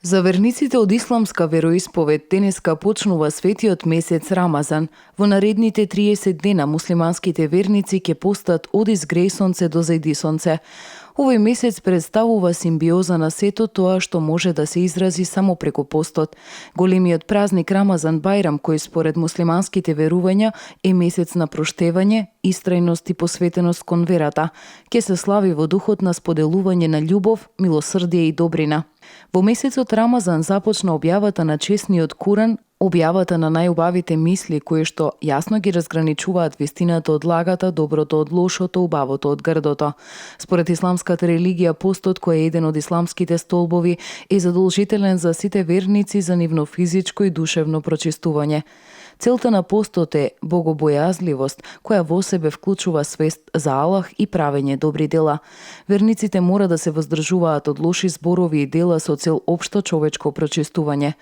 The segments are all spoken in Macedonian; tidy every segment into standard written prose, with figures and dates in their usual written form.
За верниците од исламска вероисповед денеска почнува светиот месец Рамазан. Во наредните 30 дена муслиманските верници ќе постат од изгреј сонце до зајди сонце. Овој месец представува симбиоза на сето тоа што може да се изрази само преку постот. Големиот празник Рамазан Бајрам, кој според муслиманските верувања е месец на проштевање, истрајност и посветеност кон верата, ќе се слави во духот на споделување на љубов, милосрдие и добрина. Во месецот Рамазан започна објавата на чесниот Куран, објавата на најубавите мисли кои што јасно ги разграничуваат вистината од лагата, доброто од лошото, убавото од грдото. Според исламската религија, постот кој е еден од исламските столбови е задолжителен за сите верници за нивно физичко и душевно прочистување. Целта на постот е богобојазливост, која во себе вклучува свест за Аллах и правење добри дела. Верниците мора да се воздржуваат од лоши зборови и дела со цел општо човечко прочистување.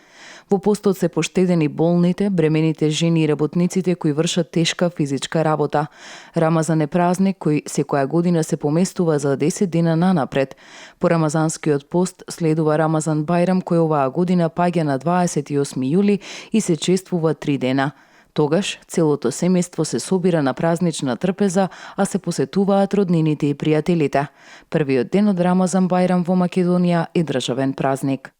Во постот се поштедени болните, бремените жени и работниците кои вршат тешка физичка работа. Рамазан е празник кој секоја година се поместува за 10 дена нанапред. По рамазанскиот пост следува Рамазан Бајрам кој оваа година паѓа на 28 јули и се чествува 3 дена. Тогаш целото семејство се собира на празнична трпеза, а се посетуваат роднините и пријателите. Првиот ден од Рамазан Бајрам во Македонија е државен празник.